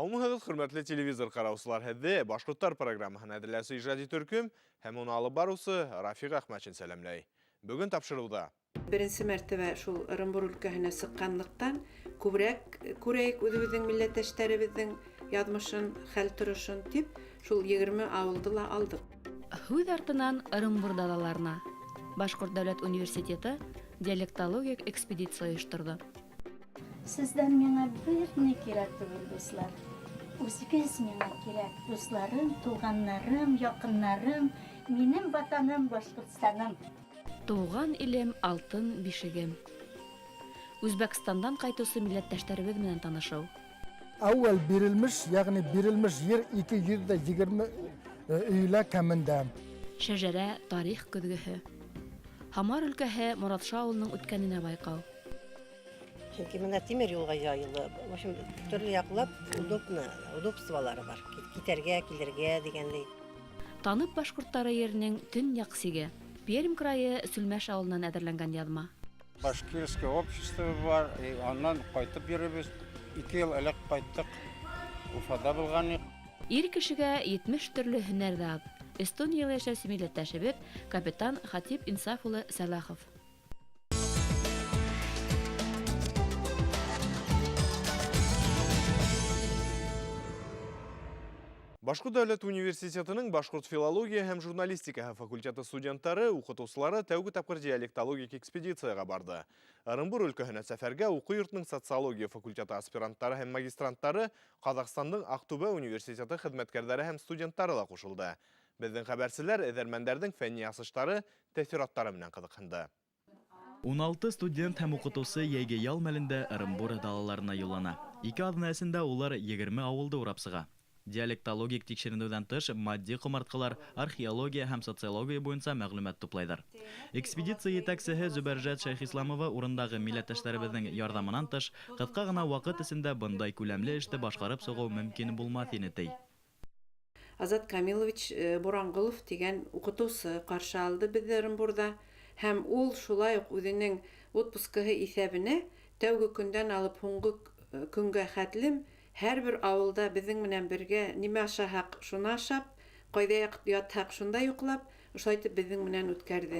Һаумыһығыҙ, хөрмәтле телевизор ҡараусылар, һеҙҙе Башҡорттар программаһын әҙерләүсе ижади төркөм һәм уны алып барыусы Рафиҡ Әхмәтшин сәләмләй. Бөгөн тапшырыуҙа Беренсе мәртәбә шул Ырымбур өлкәһенә сыҡҡанлыҡтан, күберәк күрәйек үҙебеҙҙең милләттәштәребеҙҙең яҙмышын, хәл-торошон тип, шул 20 ауылды ла алдыҡ. Һүҙ артынан Ырымбур далаларына. Башҡорт дәүләт университеты диалектологик экспедиция ойошторҙо. Сездән миңа берни кирәк түгел, дуслар. Үзегез миңа кирәк, дусларым, туганнарым, якыннарым, минем ватаным Башкортстаным. Тыуған илем, алтын бишегем. Үзбәкстандан ҡайтыусы милләттәштәребеҙ менән танышыу. Әүвәл бирелмеш, ягъни бирелмеш ер 220 өйлә кәмендә. Шәжәрә тарих көҙгөһө. Һамар өлкәһе Моратша ауылының үткәненә байҡау. Чөнки мына тимер юлға яйлы. В общем, төрлө яҡлап удобно, удобстволары бар. Китәргә, килергә дигәндәй. Танып башҡорттары еренең төньяҡ сиге. Пермь крайы Сүлмәш ауылынан әҙерләнгән яҙма. Башкирское общество бар, и аннан ҡайтып йөрөбөҙ. 2 йыл элек ҡайттыҡ. Уфада булған. Ир кешегә 70 төрлө һөнәр ҙә аҙ. Эстониялә йәшәүсе милләттәшебеҙ капитан Хатип Инсаф улы Сәлахов. Башҡорт дәүләт университетының башҡорт филология һәм журналистикаһы факультеты студенттары, уҡытыусылары тәүге тапҡыр диалектологик экспедицияға барҙы. Ырымбур өлкәһенә сәфәргә уҡыу йортоноң социология факультеты аспиранттары һәм магистранттары, Ҡаҙағстандың Аҡтүбә университеты хеҙмәткәрҙәре һәм студенттары ла ҡушылды. Беҙҙең хәбәрселәр эҙәрмәндәрҙең фәнни асыштары, тәьҫораттары менән ҡыҙыҡһынды. 16 студент һәм уҡытыусы йәйге ял мәлендә Ырымбур далаларына юллана. 2 аҙна эсендә улар 20 ауылды урап сыға. Диалектологик тикшеренеүҙән тыш, матди ҡомартҡылар, археология һәм социология буйынса мәғлүмәт туплайҙар. Экспедиция етәксеһе Зөбәржәт Шәйхисламова урындағы милләттәштәребеҙҙең ярҙамынан тыш, ҡыҫҡа ғына ваҡыт эсендә бындай күләмле эште башҡарып сығыу мөмкин булмаҫ ине, ти. Азат Камилович Буранғолов тигән уҡытыусы ҡаршы алды беҙҙе Ырымбурҙа, һәм ул шулай уҡ үҙенең отпускыһы иҫәбенә тәүге көндән алып һуңғы көнгә хәтлем һәр бер ауылда беҙҙең менән бергә нимә ашаһаҡ, шуны ашап, ҡайҙа ятһаҡ, шунда йоҡлап, ошолай итеп беҙҙең менән үткәрҙе.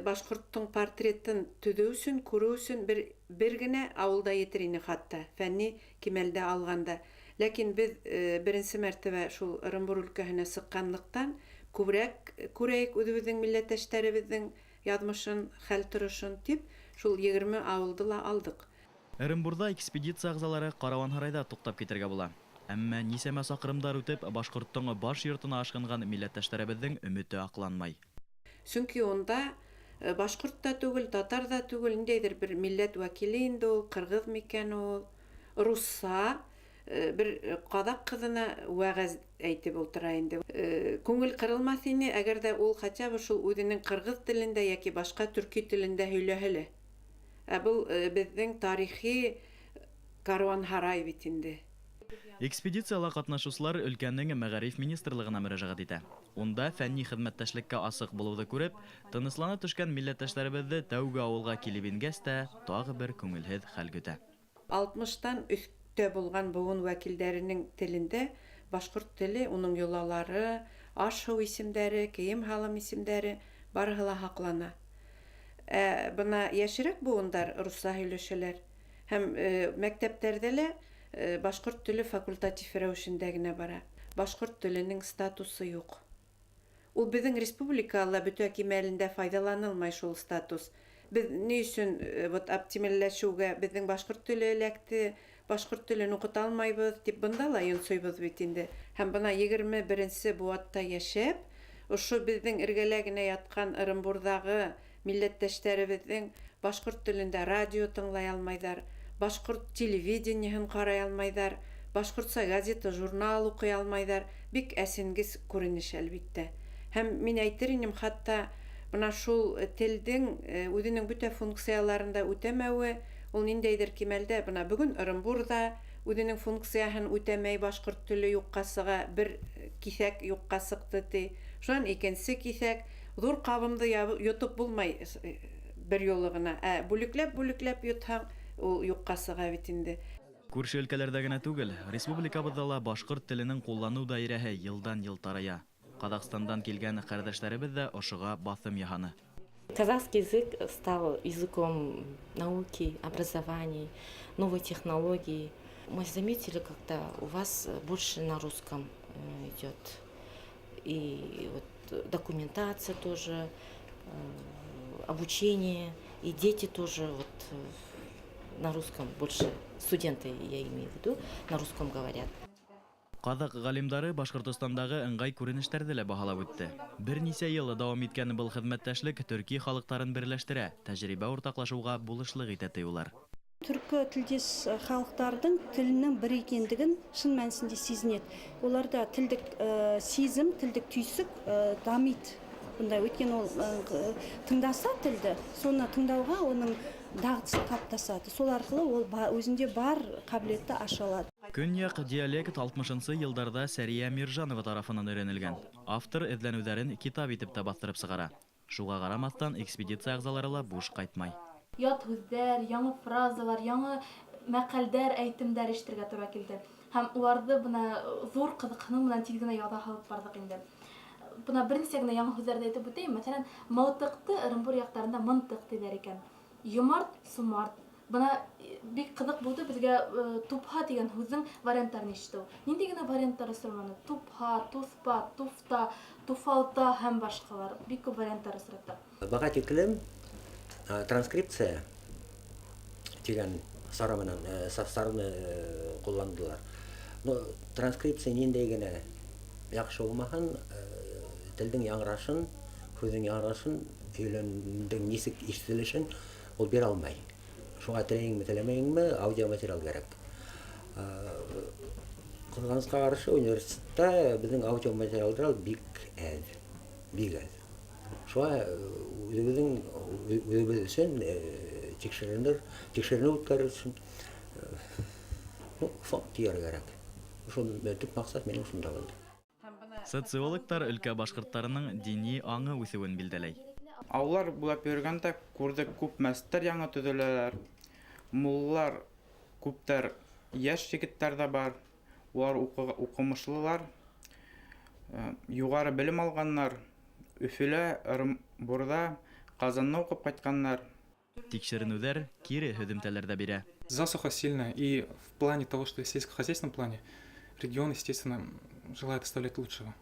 Башҡорттоң портретын төҙөү өсөн, күреү өсөн бер генә ауылда етер ине хатта, фәнни кимәлдә алғанда. Ләкин беҙ беренсе мәртәбә шул Ырымбур өлкәһенә сыҡҡанлыҡтан күберәк күрәйек үҙебеҙҙең милләттәштәребеҙҙең яҙмышын, хәл-торошон тип, шул 20 ауылды ла алдыҡ. Ырымбурҙа экспедиция ағзалары Караванһарайҙа туҡтап китергә була. Әммә нисәмә саҡрымдар үтеп, башҡорттоң баш йортона ашҡынған милләттәштәребеҙҙең өмөтө аҡланмай. Сөнки унда башҡорт та түгел, татар ҙа түгел, ниндәйҙер бер милләт вәкиле инде ул, ҡырғыҙ микән ул, русса, бер ҡаҙаҡ ҡыҙына вәғәз әйтеп ултыра инде. Күңел ҡырылмаҫ ине, әгәр ҙә ул хотя бы шул үҙенең ҡырғыҙ телендә йәки башҡа төрки телендә һөйләһә лә. Ә был беҙҙең тарихи каруанһарай бит инде. Экспедицияла ҡатнашыусылар өлкәнең мәғариф министрлығына мөрәжәғәт итә. Унда фәнни хеҙмәттәшлеккә асыҡ булыуҙы күреп, тыныслана төшкән милләттәштәребеҙҙе тәүге ауылға килеп ингәс тә тағы бер күңелһеҙ хәл көтә. 60-тан өҫтә булған быуын вәкилдәренең телендә башҡорт теле, уның йолалары, аш-һыу исемдәре, кейем-һалым исемдәре барыһы ла һаҡлана. Ә бына йәшерәк быуындар русса һөйләшәләр. Һәм мәктәптәрҙә лә башҡорт теле факультатив рәүешендә генә бара. Башҡорт теленең статусы юҡ. Ул беҙҙең республикала бөтә кимәлендә файҙаланылмай шул статус. Беҙ ни өсөн вот оптимальләшеүгә беҙҙең башҡорт теле эләкте, башҡорт телен уҡыта алмайбыҙ тип бында ла йонсойбоҙ бит инде. Һәм бына 21-нсе быуатта йәшәп, ошо беҙҙең эргәлә генә ятҡан Ырымбурҙағы милләттәштәребеҙҙең башҡорт телендә радио тыңлай алмайҙар, башҡорт телевидениеһын ҡарай алмайҙар, башҡортса газета, журнал уҡый алмайҙар. Бик әсенгес күренеш әлбиттә. Һәм мин әйтер инем, хатта бына шул телдең үҙенең бөтә функцияларын да үтәмәүе, ул ниндәйҙер кимәлдә, бына бөгөн Ырымбурҙа үҙенең функцияһын үтәмәй, башҡорт теле юҡҡа сыға, бер киҫәк юҡҡа сыҡты ти. Шунан икенсе киҫәк, ҙур ҡабымды йотоп булмай бер юлы ғына, ә бүлекләп-бүлекләп йотһаң, ул юҡҡа сыға бит инде. Күрше өлкәләрҙә генә түгел, республикабыҙҙа ла башҡорт теленең ҡулланыу даирәһе йылдан-йыл тарая. Ҡаҙағстандан килгән ҡәрҙәштәребеҙ ҙә ошоға баҫым яһаны. Казахский язык стал языком науки, образования, новой технологии. Мы заметили, когда у вас больше на русском идет. И вот документация тоже, обучение, и дети тоже вот на русском больше, студенты, я имею в виду, на русском говорят. Ҡаҙаҡ ғалимдары Башҡортостандағы ыңғай күренештәрҙе лә баһалап үтте. Бер нисә йыл дауам иткән был хеҙмәттәшлек төрки халыҡтарын берләштерә, тәжрибә уртаҡлашыуға булышлыҡ итә, ти улар. Түркі тілдес халықтардың тілінің бір екендігін шын мәнісінде сезінеді. Оларда тілдік сезім, тілдік түйсік дамиды. Бұндай өйткені ол тыңдаса тілді, соны тыңдауға оның дағдысы қалыптасады. Сол арқылы ол өзінде бар қабілетті аша алады. Көньяҡ диалект 60-нсы йылдарҙа Сәрия Миржанова тарафынан өйрәнелгән. Автор эҙләнеүҙәрен китап итеп тә баҫтырып сығара. Шуға ҡарамаҫтан, экспедиция ағзалары ла буш ҡайтмай. Ят һүҙҙәр, яңы фразалар, яңы мәҡәлдәр, әйтемдәр ишетергә тура килде. Һәм уларҙы бына ҙур ҡыҙыҡһыныу менән тиҙ генә яҙа һалып барҙыҡ инде. Бына бер нисә генә яңы һүҙҙәрҙе әйтеп үтәйем. Мәҫәлән, мылтыҡты Ырымбур яҡтарында мынтыҡ тиҙәр икән. Йомарт, сумарт. Бына бик ҡыҙыҡ булды беҙгә тупһа тигән һүҙҙең варианттарын ишетеү. Ниндәй генә варианттар осраманы? Тупһа, туҫпа, туфта, туфалта һәм башҡалар. Бик күп варианттар осраттыҡ. Быға тиклем транскрипция тигән сара менән сараны ҡулландылар. Но транскрипция ниндәй генә яҡшы булмаһын, телдең яңғырашын, һүҙҙең яңғырашын, һөйләмдең нисек ишетелешен ул бирә алмай. Шуңа теләйеңме, теләмәйеңме, аудиоматериал кәрәк. Ҡыҙғанысҡа ҡаршы, университетта беҙҙең аудиоматериалдар бик әҙ, бик әҙ. Шуңа үҙебеҙҙең үҙебеҙ өсөн тикшеренеү үткәрер өсөн фонд тияргә кәрәк. Шул төп маҡсат минең шунда булды. Социологтар өлкә башҡорттарының дини аңы үҫеүен билдәләй. Ауылдар буйлап йөрөгәндә күрҙек, күп мәсеттәр яңы төҙөләләр. Муллалар күптәр, йәш егеттәр ҙә бар. Улар уҡымышлылар, юғары белем алғаннар. Өфөлә, Ырымбурҙа, Ҡазанда уҡып ҡайтҡаннар. Тикшеренеүҙәр кире һөҙөмтәләр ҙә бирә. Засуха сильная, и в плане того, что в сельскохозяйственном плане регион, естественно, желает оставлять лучшего.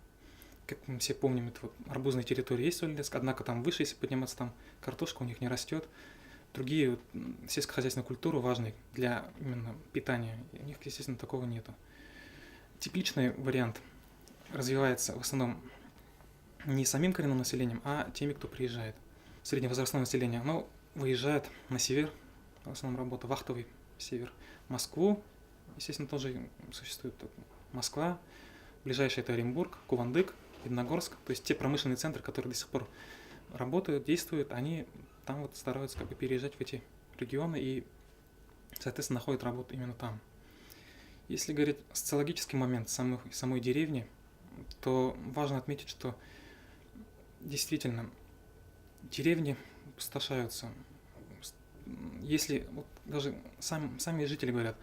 Как мы все помним, это вот арбузные территории есть Соль-Илецк, однако там выше, если подниматься, там картошка у них не растет. Другие вот сельскохозяйственные культуры важные для именно питания, у них, естественно, такого нету. Тепличный вариант развивается в основном не самим коренным населением, а теми, кто приезжает. Средневозрастное население, оно выезжает на север, в основном работа вахтовый север, Москву, естественно, тоже существует Москва, ближайший это Оренбург, Кувандык, Медногорск, то есть те промышленные центры, которые до сих пор работают, действуют, они там вот стараются как бы переезжать в эти регионы и, соответственно, находят работу именно там. Если говорить социологический момент самой деревни, то важно отметить, что действительно деревни пустошаются. Если вот даже сами жители говорят,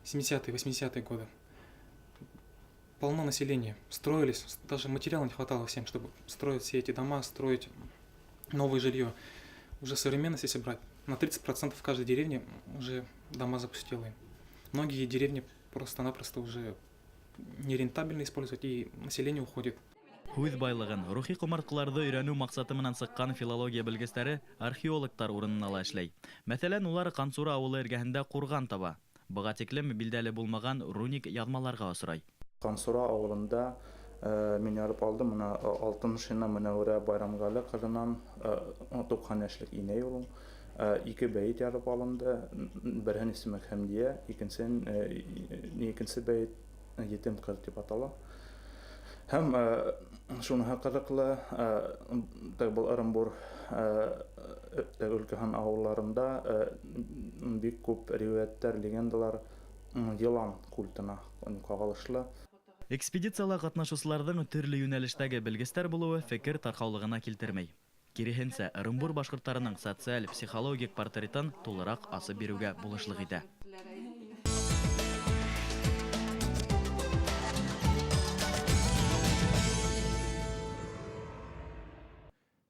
70-е, 80-е годы, полно населения, строились, даже материала не хватало всем, чтобы строить все эти дома, строить новое жилье. Уже современность, если брать, на 30% в каждой деревне уже дома запустелые. Многие деревни просто-напросто уже нерентабельно использовать, и население уходит. Һүҙ байлығын, рухи ҡомартҡыларҙы өйрәнеү маҡсаты менән сыҡҡан филология белгестәре археологтар урынына ла эшләй. Мәҫәлән, улар Ҡансура ауылы эргәһендә ҡурған таба. Быға тиклем билдәле булмаған руник яҙмаларға осрай. Ҡансура ауылында мин ярып алдым, мына Алтыншина Мөнәүәрә Байрамғәле ҡыҙынан 90 йәшлек инәй ул. Ике бәйет ярып алынды. Береһен исеме Хәмдиә, икенсе бәйет Етем ҡыҙ тип атала. Һәм шуныһы ҡыҙыҡлы, был Ырымбур өлкәһен ауылларында бик күп риүәттәр, легендалар йылан культына ҡағылышлы. Экспедицияла ҡатнашыусыларҙың төрлө йүнәлештәге белгестәр булыуы фекер тарҡаулығына килтермәй. Киреһенсә, Ырымбур башҡорттарының социаль-психологик портретын тулыраҡ асып биреүгә булышлыҡ итә.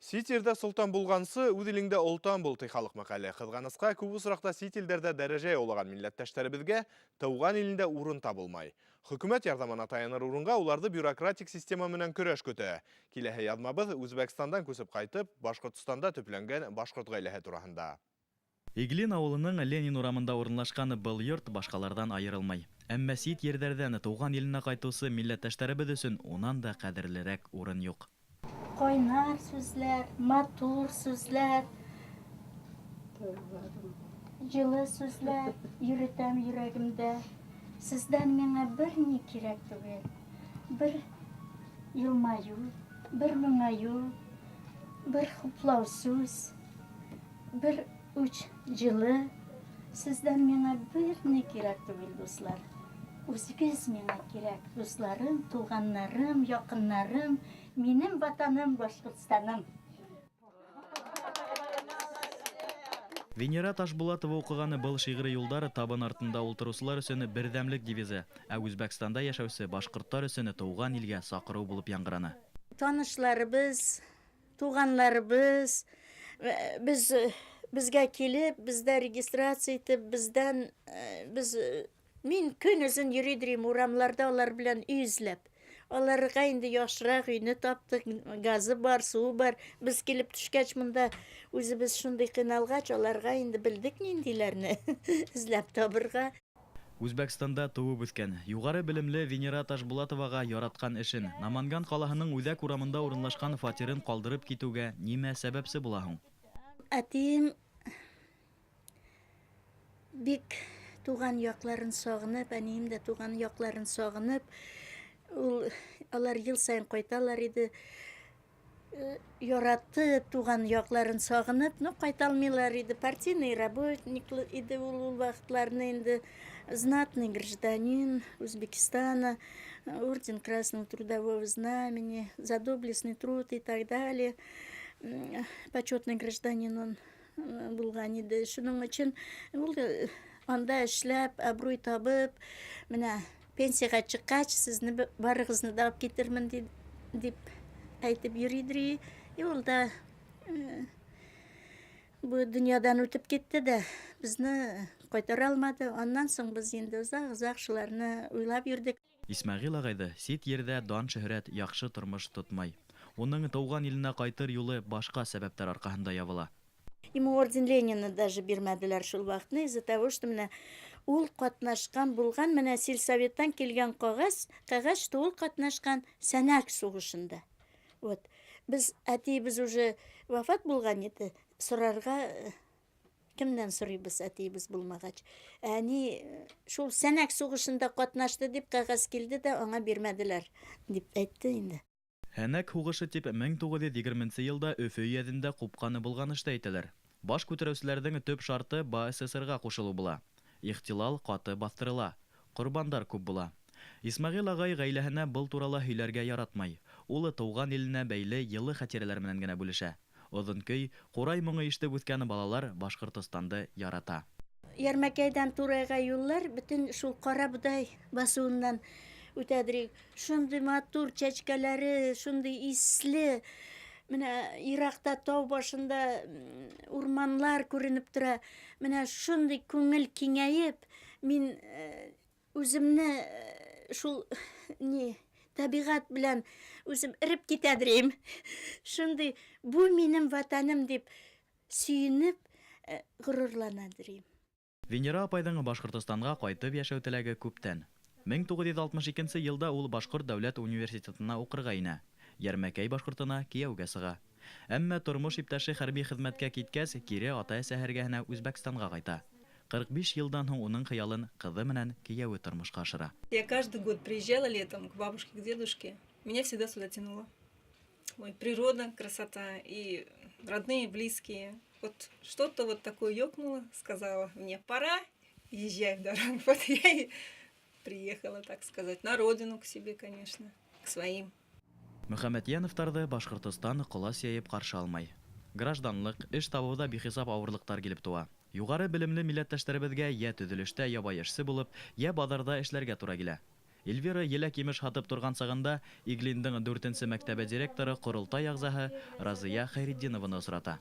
Сит ерҙә солтан булғансы, үҙ илеңдә олтан бул, ти халыҡ мәҡәле. Ҡыҙғанысҡа, күп осраҡта сит илдәрҙә дәрәжә яулаған милләттәштәребеҙгә тыуған илендә урын табылмай. Хөкүмәт ярҙамына таяныр урынға уларҙы бюрократик система менән көрәш көтә. Киләһе яҙмабыҙ Үзбәкстандан күсеп ҡайтып, Башҡортостанда төпләнгән башҡорт ғаиләһе тураһында. Иглин ауылының Ленин урамында урынлашҡан был йорт башҡаларҙан айырылмай. Әммә сит ерҙәрҙән тыуған иленә ҡайтыусы милләттәштәребеҙ өсөн унан да ҡәҙерлерәк урын юҡ. Ҡайнар сүзләр, матур сүзләр, йылы сүзләр йөрөтәм йөрәгемдә. Сездән миңа бер ни кирәк түгел. Бер йылмаю, бер моңаю, бер хуплау сүз, бер уч йылы. Сездән миңа бер ни кирәк түгел, дуслар. Үзегез миңа кирәк, дусларым, туганнарым, якыннарым, минем ватаным Башкортстаным. Венера Ташбулатова уҡыған был шиғри юлдар табын артында ултырыусылар өсөн берҙәмлек девизы, ә Үзбәкстанда йәшәүсе башҡорттар өсөн тыуған илгә саҡырыу булып яңғыраны. Танышларыбыҙ, туғанларыбыҙ, беҙ беҙгә килеп, беҙҙә регистрация итеп, беҙҙән беҙ мин көн озон йөрөйҙөр урамларҙа улар белән өй эҙләп. Аларга инде яхшырак өйне таптык, газы бар, суы бар. Без килеп төшкәч монда үзебез шундый кыйналгач, аларга инде белдек ниндиләрне эзләп табырга. Үзбәкстанда тыуып үҫкән, юғары белемле Венера Ташбулатоваға яратҡан эшен, Наманган ҡалаһының үҙәк урамында урынлашҡан фатирын ҡалдырып китеүгә нимә сәбәпсе була һуң? Әтием бик туған яҡларын сағынып, әнием дә туған яҡларын сағынып, ул алар йыл сайын ҡайталар иде. Яратып, туған яҡларын сағынып, ну, ҡайта алмыйлар иде. Партийный работник иде ул ваҡытларны инде. Знатный гражданин Узбекистана, орден Красного Трудового Знамени, за доблестный труд и так далее. Почетный гражданин он булған иде. Шуның өсөн ул анда эшләп, абруй табып, менә пенсияға сыҡҡас, һеҙҙе барығыҙҙы да алып китермен дип әйтеп йөрөйҙөр. И ул да был донъядан үтеп китте дә, беҙҙе ҡайтара алманы. Аннан һуң беҙ инде оҙаҡ-оҙаҡ шуларны уйлап йөрҙөк. Исмәғил ағайҙы сит ерҙә дан-шөһрәт, яҡшы тормош тотмай. Уның тыуған иленә ҡайтыр юлы башҡа сәбәптәр арҡаһында ябыла. Ему орден Ленина даже бирмәделәр шул ваҡытны из-за того, что менә ул ҡатнашҡан булған, менә сельсоветтан килгән ҡағыҙ, ҡағыҙ, что ул ҡатнашҡан Сәнәк һуғышында. Вот. Беҙ әтейебеҙ уже вафат булған иде. Сорарға кемдән сорыйбыҙ әтейебеҙ булмағас? Әни шул Сәнәк һуғышында ҡатнашты дип ҡағыҙ килде дә аңа бирмәделәр дип әйтте инде. Һәнәк һуғышы тип 1920 йылда Өфө өйәҙендә ҡупҡаны булған эште әйтәләр. Баш күтәреүселәрҙең төп шарты БАССРға ҡушылыу була. Ихтилал ҡаты баҫтырыла, ҡорбандар күп була. Исмәғил ағай ғаиләһенә был турала һөйләргә яратмай. Улы тыуған иленә бәйле йылы хәтирәләр менән генә бүлешә. Оҙон көй, ҡурай моңо ишетеп үҫкән балалар Башҡортостанды ярата. Йәрмәкәйҙән Турайға юллар бөтөн шул ҡарабоҙай баҫыуынан үтәдер. Шундай матур чәчкәләре, шундай исле. Менә йыраҡта тау башында урманлар күренеп тора. Менә шундай күңел киңәйеп, мин үземне шул ни табиғат белән үзем эреп китәдер. Шундай бу минем ватаным дип сөйөнөп, ғорурланадыр. Венера апайҙың Башҡортостанға ҡайтып йәшәү теләге күптән. 1962 йылда ул Башҡорт дәүләт университетына уҡырға инә. Йәрмәкәй башҡортона кейәүгә сыға. Әммә тормош иптәше хәрби хеҙмәткә киткәс, кире ата-әсәһе эргәһенә Үзбәкстанға ҡайта. 45 йылдан һуң уның хыялын ҡыҙы менән кейәүе тормошҡа ашыра. Я каждый год приезжала летом к бабушке, к дедушке. Меня всегда сюда тянуло. Ой, природа, красота и родные, близкие. Вот что-то вот такое ёкнуло, сказала мне, пора, езжай в дорогу. Вот я и приехала, так сказать, на родину к себе, конечно, к своим. Мөхәммәтйәновтарҙы Башҡортостан ҡолас йәйеп ҡаршы алмай. Гражданлыҡ, эш табыуҙа бихисап ауырлыҡтар килеп тыуа. Юғары белемле милләттәштәребеҙгә йә төҙөлөштә ябай эшсе булып, йә баҙарҙа эшләргә тура килә. Эльвира еләк-емеш һатып торган сагында Иглиндың дүртенсе мәктәбе директоры, корылтай әгъзаһы Разыя Хәйретдинованы осрата.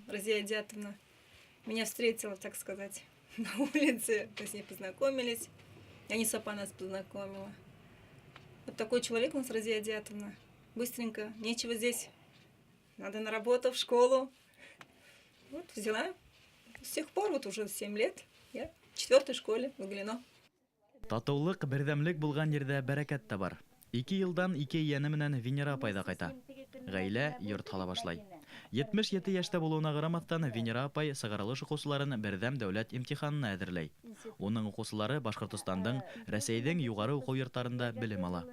Разия Идиатовна меня встретила, так сказать, на улице. Мы с ней познакомились. Аниса апа нас познакомила. Вот такой человек у нас, Разия Идиатовна. Быстренько, нечего здесь. Надо на работу, в школу. Вот взяла. С тех пор, вот уже 7 лет, я в четвертой школе в Иглино. Татулык, бердәмлек булган җирдә бәрәкәт тә бар. Ике елдан ике ияне менән Венера апай да кайта. Гаилә йорт һала башлай. 77 яшьтә булуына карамастан, Венера апай сыгарылыш укучыларын бердәм дәүләт имтиханына әзерләй. Уның укучылары Башкортостандың, Рәсәйдең югары уку йортларында белем ала.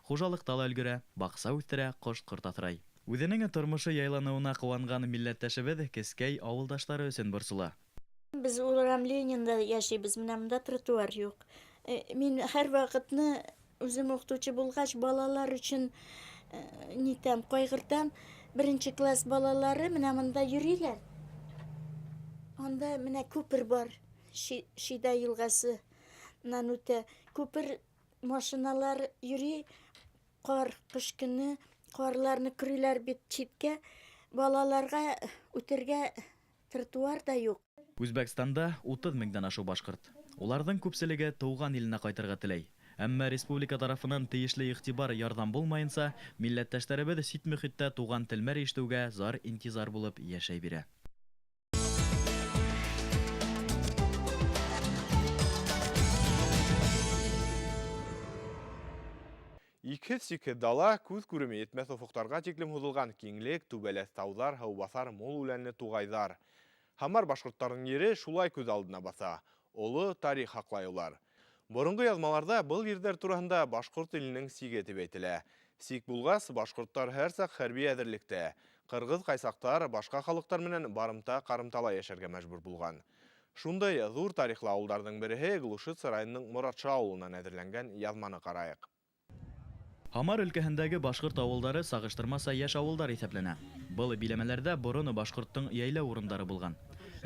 Хуҗалыкта ла өлгерә, бакча үстерә, кош-корт асрай. Үзенең тормышы яйлануына куанган милләттәшебез кескәй авылдашлары өчен борчыла. Без урам Ленинда яшибез, менә монда тротуар юк. Мин һәрвакытны үзем укытучы булгач, балалар өчен нитәм, кайгыртам. Беренче класс балалары менә монда йөриләр. Анда менә күпер бар, Шида елгасыннан үтә. Күпер машиналар йөри, кар кыш көне карларны көриләр бит читкә. Балаларга үтергә тротуар да юк. Үзбәкстанда 30 меңдән ашу башкорт. Уларның күпселеге туган иленә кайтырга теләй. Әмма республика тарафыннан тиешле игътибар, ярдәм булмаенча, милләттәшләребез чит мөхиттә туган телмәр ишетүгә зар-интизар булып яшәй бирә. Икһез-чикһез дала, күз күреме етмәс офыктарга тиклем һузылган киңлек, түбәләс таулар, һаубасар мул үләнле тугайлар. Һамар башкортларының ере шулай күз алдына баса. Олы тарих һаклай улар. Борынгы язмаларда был ерҙәр тураһында башҡорт иленең сиге тип әйтелә. Сик булғас, башҡорттар һәр саҡ хәрби әҙерлектә. Ҡырғыҙ, ҡайсаҡтар башҡа халыҡтар менән барымта, ҡарымтала йәшәргә мәжбүр булған. Шундай ҙур тарихлы ауылдарҙың береһе Глушица районының Моратша ауылынан әҙерләнгән яҙманы ҡарайыҡ. Һамар өлкәһендәге башҡорт ауылдары сағыштырмаса йәш ауылдар иҫәпләнә. Был биләмәләрҙә борон башҡорттоң йәйләү урындары булған.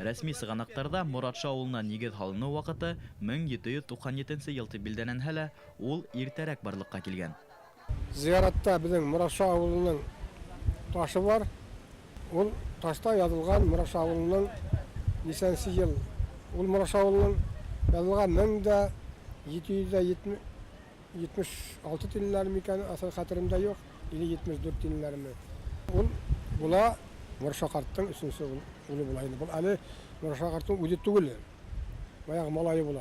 Рәсми сығанаҡтарҙа Моратша ауылына нигеҙ һалыныу ваҡыты 1797 йыл тип билдәләнһә лә, ул иртәрәк барлыҡҡа килгән. Зыяратта беҙҙең Моратша ауылының ташы бар. Ул ташта яҙылған Моратша ауылының нисәнсе йыл. Ул Моратша ауылының яҙылған 1776 тинеләр микән, асыл хәтеремдә юҡ, или 74 тинеләрме. Ул була Моратша ҡарттың өсөнсө улы була инде. Был әле Моратша ҡарттың үҙе түгел, баяғы малайы була.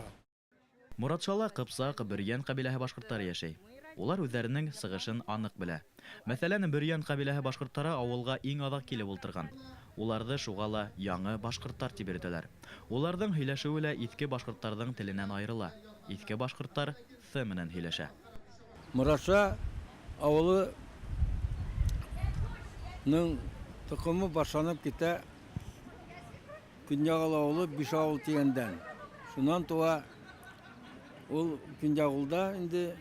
Моратшала Ҡыпсаҡ, Бөрйән ҡәбиләһе башҡорттары йәшәй. Улар үҙҙәренең сығышын аныҡ белә. Мәҫәлән, Бөрйән ҡәбиләһе башҡорттары ауылға иң аҙаҡ килеп ултырған. Уларҙы шуға ла яңы башҡорттар тип йөрөтәләр. Уларҙың һөйләшеүе лә иҫке башҡорттарҙың теленән айырыла. Иҫке башҡорттар th менән һөйләшә. Моратша ауылының тоҡомо башланып китә Көньяғыл ауылы биш ауыл тигәндән. Шунан тыуа ул Көньяғылда инде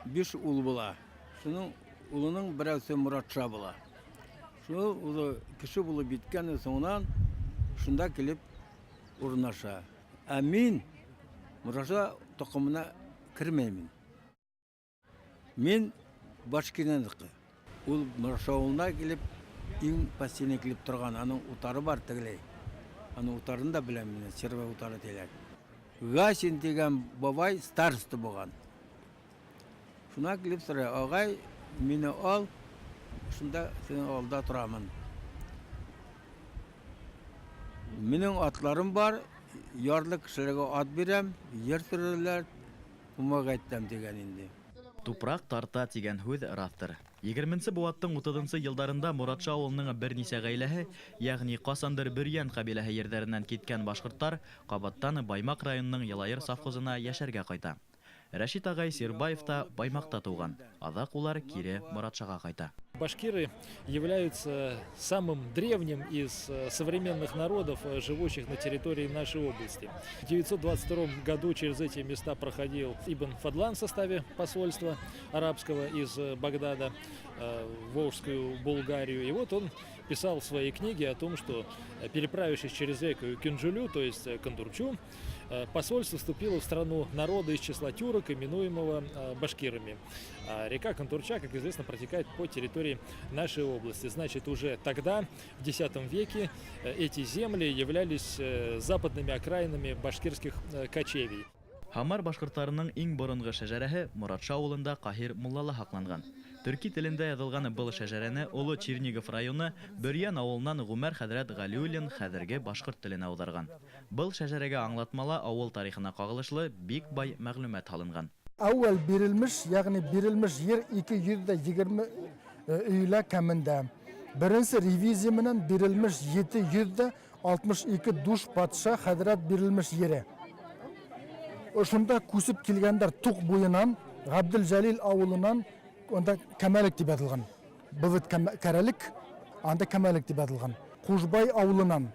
биш ул була. Шуның улының берәүсе Моратша була. Шул улы кеше булып еткән соңынан шунда килеп урынлаша. Ә мин Моратша тоҡомона кермәймен. Мин Башкирнаныкы. Ул Моратша ауылына килеп, иң последний килеп торған, аның утары бар тегеләй. Аның утарын да беләм мин, Сервай утары тиләр. Гасин дигән бабай староста булган. Шуна килеп сорай, агай, мине ал, шунда синең алда торамын. Минең атларым бар, ярлы кешеләргә ат бирәм, ер сөрәләр, помогать итәм дигән инде. Тупраҡ тарта тигән һүҙ раҫтыр. Егерменсе быуаттың утыҙынсы йылдарында Моратша ауылының бер нисә ғаиләһе, йәғни ҡасандыр Бөрйән ҡәбиләһе ерҙәренән киткән башҡорттар ҡабаттан Баймаҡ районының Йылайыр совхозына йәшәргә ҡайта. Рәшит ағай Сирбаев та Баймаҡта тыуған. Аҙаҡ улар кире Моратшаға ҡайта. Башкиры являются самым древним из современных народов, живущих на территории нашей области. В 922 году через эти места проходил Ибн Фадлан в составе посольства арабского из Багдада в Волжскую Булгарию. И вот он писал в своей книге о том, что, переправившись через реку Кюнджулю, то есть Кондурчу, посольство вступило в страну народа из числа тюрок, именуемого башкирами. А река Кондурча, как известно, протекает по территории нашей области. Значит, уже тогда, в X веке, эти земли являлись западными окраинами башкирских кочевий. Һамар башҡорттарының иң боронғо шәжәрәһе Моратша ауылында Ҡаһир муллала һаҡланған. Төрки телендә яҙылған был шәжәрәне Оло Чернигов районы Бөрйән ауылынан Ғүмәр хәҙрәт Ғәлиуллин хәҙерге башҡорт теленә ауҙарған. Был шәжәрәгә аңлатмала ауыл тарихына ҡағылышлы бик бай мәғлүмәт һалынған. Әүәл бирелмеш, йәғни бирелмеш ер 220 өйлә кәмендә. Беренсе ревизия менән бирелмеш 762 душ батша хәҙрәт бирелмеш ере. Ошонда күсеп килгәндәр Туҡ буйынан, Ғәбделжәлил ауылынан, унда Кәмәлек тип яҙылған. Бывыт Кәрәлек, анда Кәмәлек тип яҙылған. Ҡушбай ауылынан,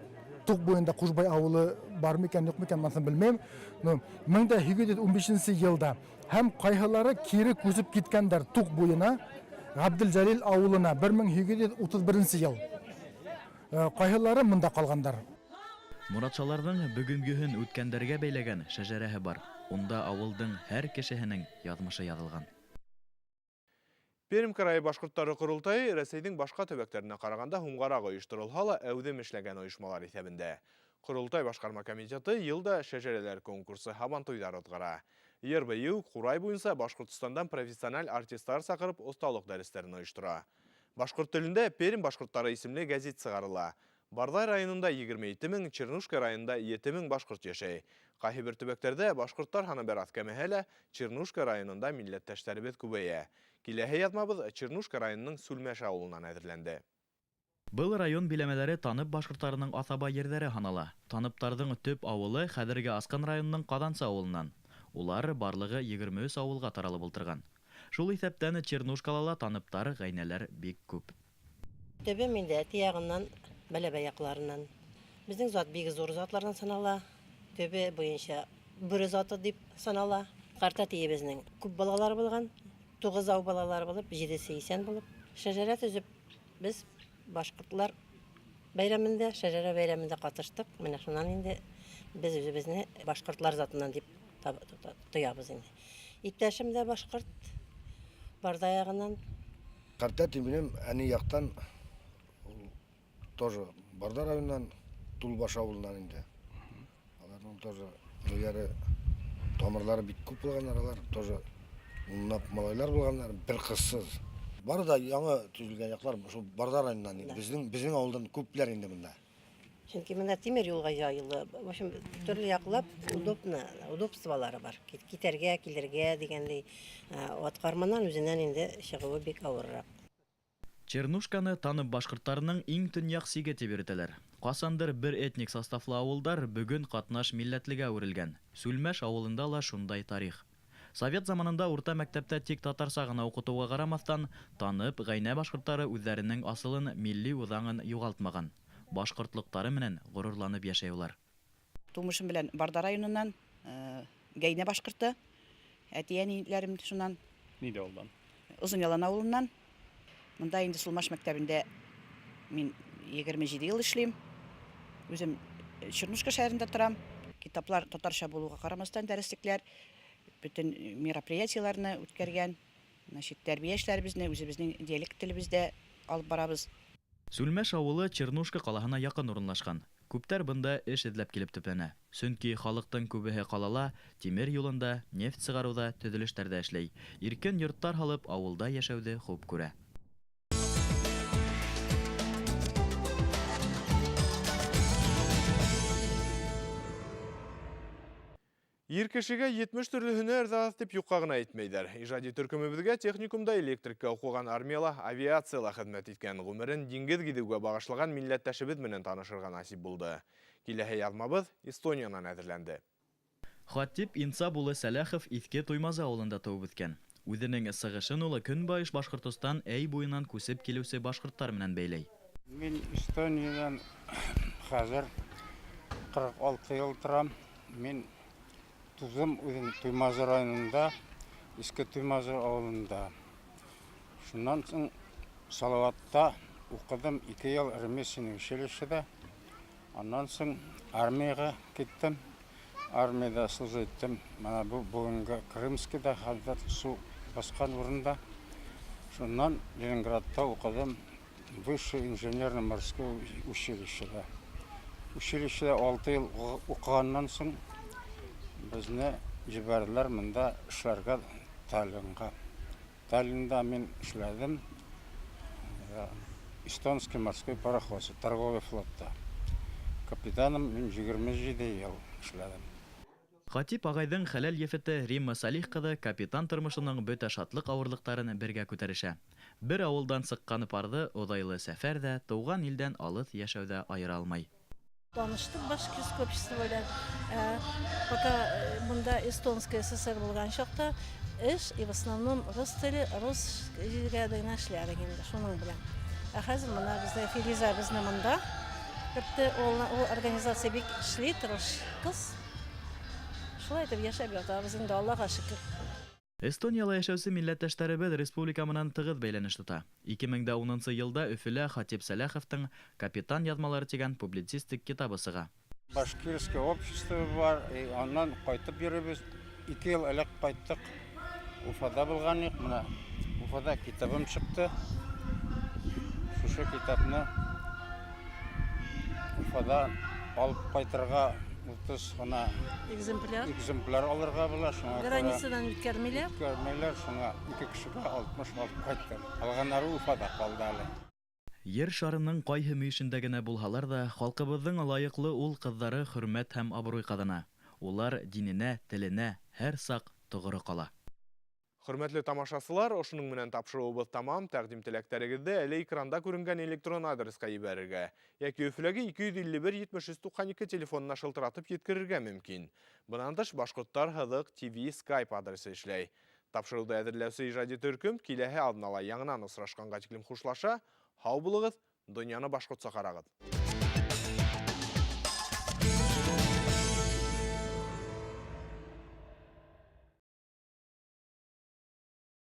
Туҡ буйында Ҡушбай ауылы бар микән, юҡ микән, маныһын белмәйем. Но 1815 йылда һәм ҡайһылары кире күсеп киткәндәр Туҡ буйына, Ғәбделжәлил ауылына 1831 йыл. Ҡайһылары мында ҡалғандар. Моратшаларҙың бөгөнгөһөн үткәндәргә бәйләгән шәжәрәһе бар. Унда ауылдың һәр кешеһенең яҙмышы яҙылған. Пермь крайы башҡорттары ҡоролтайы Рәсәйҙең башҡа төбәктәренә ҡарағанда һуңғараҡ ойошторолһа ла әүҙем эшләгән ойошмалар иҫәбендә. Ҡоролтай башҡарма комитеты йылда шәжәрәләр конкурсы һабантуйҙар уҙғара. Йыр-бейеү, ҡурай буйынса Башҡортостандан профессиональ артистар саҡырып оҫталыҡ дәрестәрен ойоштора. Башҡорт телендә Пермь башҡорттары исемле гәзит сығарыла. Барҙай районында 22 мең, Чернушка районында 7 мең башҡорт йәшәй. Ҡайһы бер төбәктәрҙә башҡорттар һаны бер аҙ кәмеһә лә, Чернушка районында милләттәштәребеҙ күбәйә. Киләһе яҙмабыҙ Чернушка районының Сүлмәш ауылынан әҙерләнде. Был район биләмәләре Танып башҡорттарының аҫаба ерҙәре һанала. Таныптарҙың төп ауылы хәҙерге Асҡан районының Ҡаҙансы ауылынан. Улар барлығы 23 ауылға таралып ултырған. Шул иҫәптән Чернушкала ла таныптар, ғәйнәләр бик күп. Төбөм инде әти яғынан, Бәләбәй яҡларынан. Беҙҙең зат бик ҙур затларҙан санала. Төбө буйынса бүре заты тип санала. Ҡарт әтейебеҙҙең күп балалары булған, 9 ау балалары булып, 7-се иҫән булып, шәжәрә төҙөп, беҙ башҡортлар бәйрәмендә, шәжәрә бәйрәмендә ҡатыштыҡ. Менә шунан инде беҙ үҙебеҙҙе башҡортлар затынан тип тоябыҙ инде. Иптәшем дә башҡорт, Барҙа яғынан. Ҡарт әтей минең әни яҡтан тоже Барҙа районынан, Тулбаш ауылынан инде. Аларҙың тоже элгәре тамырлары бик күп булғандар, алар тоже унлап малайлар булғандар, бер ҡыҙсыҙ. Бары да яңы төҙөлгән яҡлар, шул Барҙа районынан инде. Беҙҙең ауылдан күпләр инде бында. Сөнки бында тимер юлға яйылы, в общем, төрлө яҡлап удобно, удобстволары бар. Китәргә, килергә дигәндәй, ат ҡарманан үҙенән инде сығыуы бик ауырыраҡ. Чернушканы Танып башҡорттарының иң төньяҡ сиге тип йөрөтәләр. Ҡасандыр бер этник составлы ауылдар бөгөн ҡатнаш милләтлегә әүерелгән. Сүлмәш ауылында ла шундай тарих. Совет заманында урта мәктәптә тик татарса ғына уҡытыуға ҡарамаҫтан, Танып ғәйнә башҡорттары үҙҙәренең асылын, милли үҙаңын юғалтмаған. Башҡортлоҡтары менән ғорурланып йәшәй улар. Тумышым белән Барҙа районынан, ғәйнә башҡорто, әти-әниләрем шунан. Ниндәй ауылдан? Оҙон Ялан ауылынан. Мында инде Сулмаш мәктәбендә мин 27 йыл эшләйем. Үҙем Чернушка шәһәрендә торам. Китаплар татарша булыуға ҡарамаҫтан дәреслекләр, бөтөн мероприятиеларны үткәргән. Значит, тәрбиә эшләребеҙне үҙебеҙҙең диалект телебеҙҙә алып барабыҙ. Сүлмәш ауылы Чернушка ҡалаһына яҡын урынлашҡан. Күптәр бында эш эҙләп килеп төпләнә. Сөнки халыҡтың күбеһе ҡалала, тимер юлында, нефть сығарыуҙа, төҙөлөштәрҙә эшләй. Иркен йорттар һалып, ауылда йәшәүҙе хуп күрә. Ер кешегә 70 төрлө һөнәр ҙә аҙ тип юҡҡа ғына әйтмәйҙәр. Ижади төркөмөбөҙгә техникумда электрикка уҡыған, армияла, авиацияла хеҙмәт иткән, ғүмерен диңгеҙ гиҙеүгә бағышлаған милләттәшебеҙ менән танышырға насип булды. Киләһе яҙмабыҙ Эстониянан әҙерләнде. Хатип Инсап улы Сәләхов Иҫке Туймазы ауылында тыуып үҫкән. Үҙенең сығышын улы Көнбайыш Башҡортостан Әй буйынан күсеп килеүсе башҡорттар менән бәйләй. Мин Эстониянан хәҙер 46 йыл торам. Мин тыуҙым үҙем Туймазы районында, Иҫке Туймазы ауылында. Шунан һуң Салауатта Укыдым 2 ел ремесленный училищеда. Аннан соң армиягә киттем. Армиядә служить иттем. Менә бу бүгенге Крымскийда хәзер су баскан урында. Шуннан Ленинградта укыдым высшее инженерно-морское училищеда. Училищеда 6 ел укыганнан соң безне җибәрделәр монда эшләргә Таллинга. Таллинда мин эшләдем. Эстонский морской пароход, торговый флотта. Капитаном мин 27 ел эшләдем. Хатип агайҙың хәләл ефете Римма Салих ҡыҙы капитан тормошоноң бөтә шатлыҡ-ауырлыҡтарын бергә күтәрешә. Бер ауылдан сыҡҡан парҙы оҙайлы сәфәр ҙә, тыуған илдән алыҫ йәшәү ҙә айыра алмай. Таныштык башкирское общество белән. Пока монда Эстонская ССР булган чакта эш и в основном рус теле, рус җиргә генә эшләдек инде шуның белән. Ә хәзер менә бездә Филиза безне монда кертте. Ул организация бик эшли, тырыш кыз. Шулай итеп яшәп ятабыз инде, Аллага шөкер. Эстонияла йәшәүсе милләттәштәребеҙ республика менән тығыҙ бәйләнеш тота. 2010 йылда Өфөлә Хатип Сәләховтың «Капитан яҙмалары» тигән публицистик китабы сыға. Башкирское общество бар, и аннан кайтып йөрибез. 2 ел элек кайттык. Уфада булган идек. Менә Уфада китабым чыкты. Шушы китапны Уфада алып кайтырга 30 гына экземпляр. Экземпляр алырга була, шуңа күрә Границадан үткәрмиләр. Үткәрмиләр, шуңа ике кешегә 60 алып кайттым. Калганнары Уфада калды әле. Ер шарының ҡайһы мөйөшөндә генә булһалар ҙа, халҡыбыҙҙың лайыҡлы ул ҡыҙҙары хөрмәт һәм абруй ҡаҙана. Улар диненә, теленә һәр саҡ тоғро ҡала. Хөрмәтле тамашасылар, ошоноң менән тапшырыуыбыҙ тамам. Тәҡдим теләктәрегеҙҙе әле экранда күренгән электрон адресҡа ебәрергә йәки Өфөләге 251 73 92 телефонына шылтыратып еткерергә мөмкин. Бынан тыш Башҡорттар һыҙыҡ ТВ Skype адресы эшләй. Тапшырыуҙы әҙерләүсе ижади төркөм киләһе аҙнала яңынан осрашҡанға тиклем хушлаша. Һау булығыҙ, донъяны башҡортса ҡарағыҙ.